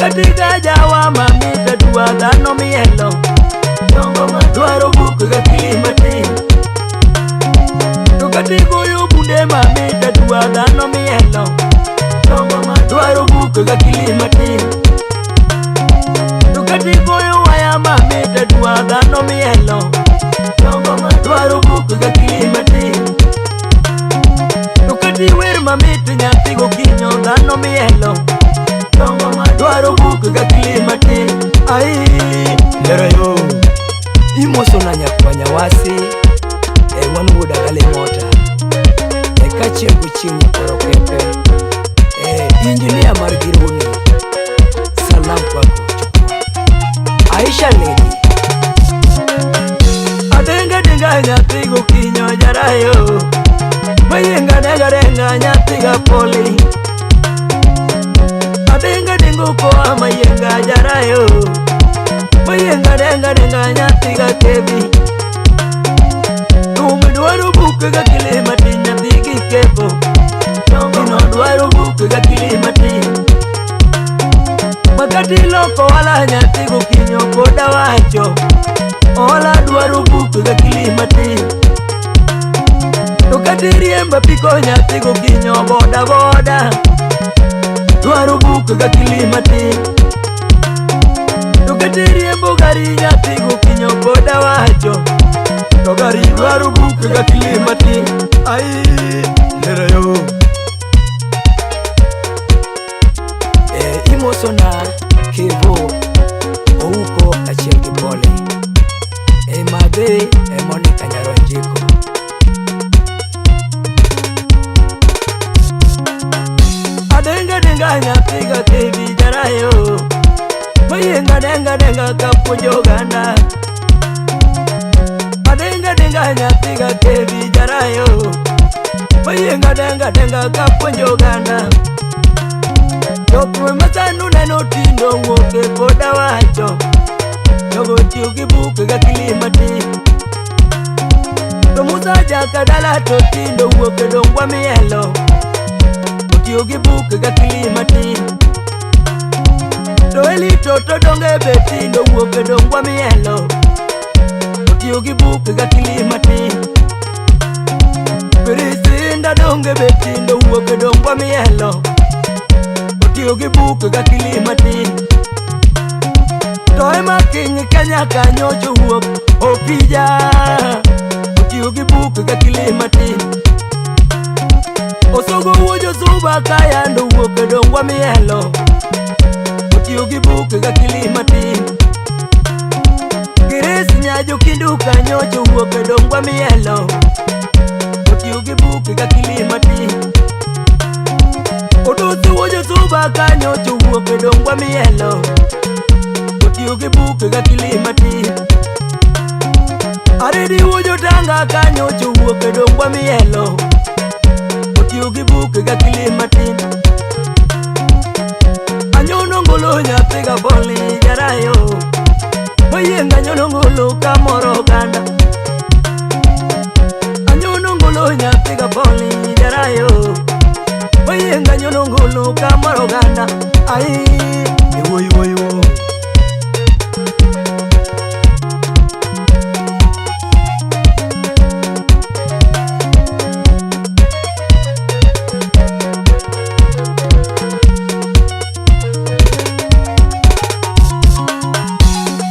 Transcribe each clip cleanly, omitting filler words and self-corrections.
Makati jawa mamit aduwa dhano mielo. Dwaro buk gakili matin. To kati goyo bunde mamit aduwa dhano mielo. Dwaro buk gakili matin. To kati goyo waya mamit aduwa dhano mielo. Dwaro buk gakili matin. To kati wer mamit nyathi gokinyo dhano mielo. Dwaro buk gakili matin. Ai, Lero yo imoso na nyakwa Nyawasi e wan wuod Agale Mota e kaachiel gi chieng' nyakwar Okepe e injinia mar Giruni, salam kwako chukua Aisha Lady. Adenga denga nyathi gokinyo jarayo. Mayenga denga denga nyathi ga poli. Adenga dengo koa mayenga jarayo. Mayenga denga denga nyathi ga kebi. Thum dwaro buk ga kile matin nyathi gi kepo. Gino dwaro buk ga kile matin. Makati loko wala nyathi gokinyo koda wacho. Ola dwaro buk ga kile matin. To kati riembo apiko nyathi gokinyo boda boda. Dwaro buk ga kile matin. To kati riembo gari nyathi gokinyo koda wacho. To gari dwaro buk ga kile matin. Ai, lero yo e imoso na Kevo Ouko kaachiel gi Pole e Madhe e Monica Nyaronjiko. Adenga denga nyathi ga kebi jarayo. Mayenga denga denga kapuonjo oganda. Adenga denga nyathi ga kebi jarayo. Mayenga denga denga kapuonjo oganda. Jothum masani neno tindo wuok e koda wacho. Jogo tiyo gi buk gakili matin. To Musa Jakadala to tindo wuok e dongwa mielo. Otiyo gi buk gakili matin. To Elito to donge be tindo wuok e dongwa mielo. Otiyo gi buk gakili matin. Pirisinda donge be tindo wuok e dongwa mielo. Otiyo gi buk gakili matin. To ema King Kenya kanyocho wuok opija. Otiyo gi buk gakili matin. Osogo wuojo suba kayando wuok e dongwa mielo. Otiyo gi buk gakili matin. Grace Nyajo Kindu kanyocho wuok e dongwa mielo. Otiyo gi buk gakili matin. Odusi wuojo suba kanyocho wuok e dongwa mielo. Otiyo gi buk gakili matin. Aredi wuojo tanga kanyocho wuok e dongwa mielo. Otiyo gi buk gakili matin. Anyono ngolo nyathi ga boli jarayo. Mayenga nyono ngolo kamoro oganda. Anyono ngolo nyathi ga boli jarayo. Mayenga nyono ngolo kamoro oganda. Ai, Iwo iwo iwo.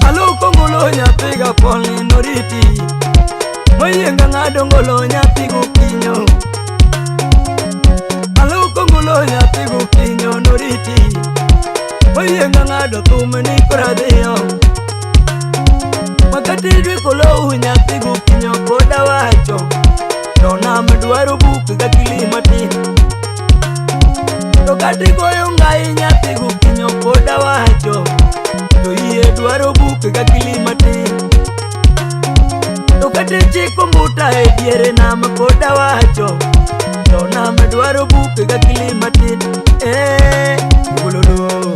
Aluko ngolo nyathi ga boli noriti. Mayenga ng'ado ngolo nyathi gokinyo. Aluko ngolo nyathi gokinyo noriti. Mayenga ng'ado thum ni koradhiyo. Makati dwe kolou nyathi gokinyo koda wacho. To nam dwaro buk gakili matin. To kati goyo ngai nyathi gokinyo koda wacho. To yie dwaro buk gakili matin. To kati chiko mbuta e diere nam koda wacho. To nam dwaro buk gakili matin. Eh, Wololo.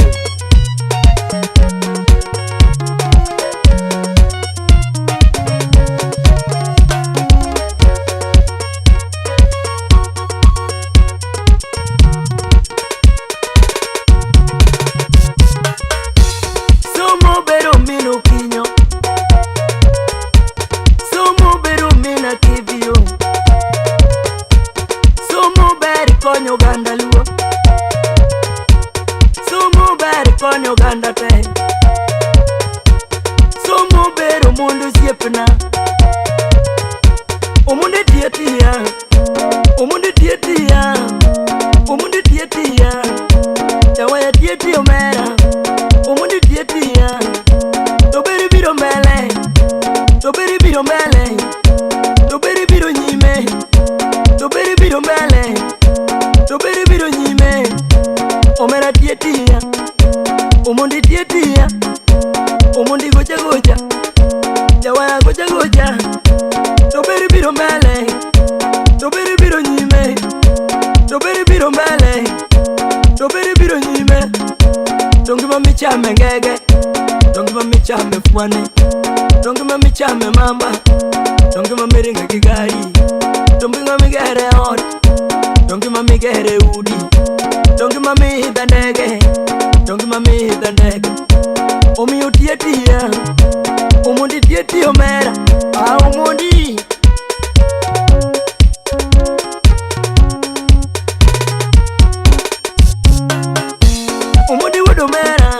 maber konyo oganda te. Somo ber omondo osiepna. Omondo tiyo tiya. Omondo tiyo tiya. Omondo tiyo tiya. Jawaya tiyo tiyo omera. Omondo tiyo tiya. To ber biro mbele. To ber biro mbele. To ber biro nyime. To ber biro mbele. To ber biro nyime. Omera tiyo tiya. Omondi tiyo tiya. Omondi gocha gocha. Jawaya gocha gocha. To ber biro mbele. To ber biro nyime. To ber biro mbele. To ber biro nyime. To ngima michame ngege. To ngima michame fwane. To ngima michame mamba. To ngima miringe gi gari. To ngima migere ot. To ngima migere udi. To ngima miidho ndege. To ngima miidho ndege. Omiyo tiyo tiya. Omondi tiyo tiyo omera. Ah, Omondi. Omondi wuod omera.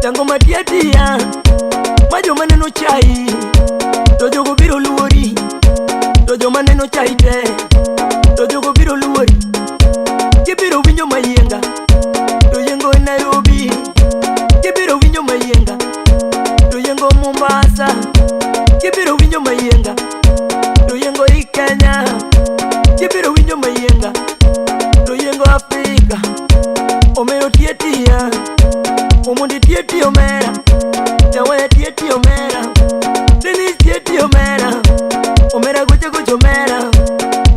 Tango matiyo tiya. Ma joma neno chai. To jogo biro luori. To joma neno chai te. To jogo biro luori. Gibiro winjo mayienga. To yiengo e Nairobi. Gibiro winjo mayienga. To yiengo Mombasa. Gibiro winjo mayienga. To yiengo i Kenya. Gibiro winjo mayienga. To yiengo Afrika. Omiyo tiyo tiya. Omondi tiyo tiyo omera. Jawaya tiyo tiyo omera. Dennis tiyo tiyo omera. Omera gocha gocha omera.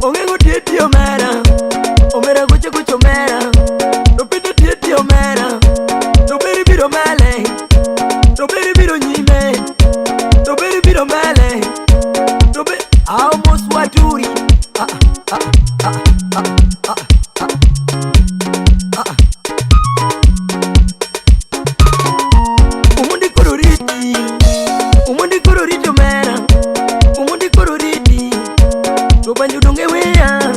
Ong'ego tiyo tiyo omera. Omera gocha gocha omera. To Peter tiyo tiyo omera. To ber biro mbele. To ber biro nyime. To ber biro mbele. To ber Amos Waturi. Ah, ah, ah, ah, ah, ah, ah. Omondi koro riti. Omondi koro riti omera. Omondi koro riti. To banjo donge weya.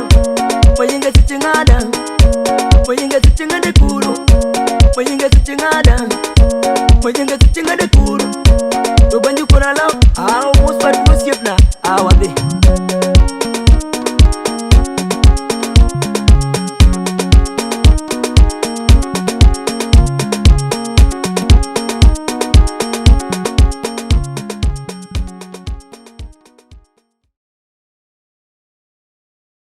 Mayenga seche ng'ada. Mayenga seche ng'ade kuro. Mayenga seche ng'ada. Mayenga seche ng'ade kuro. To banjo koro alao.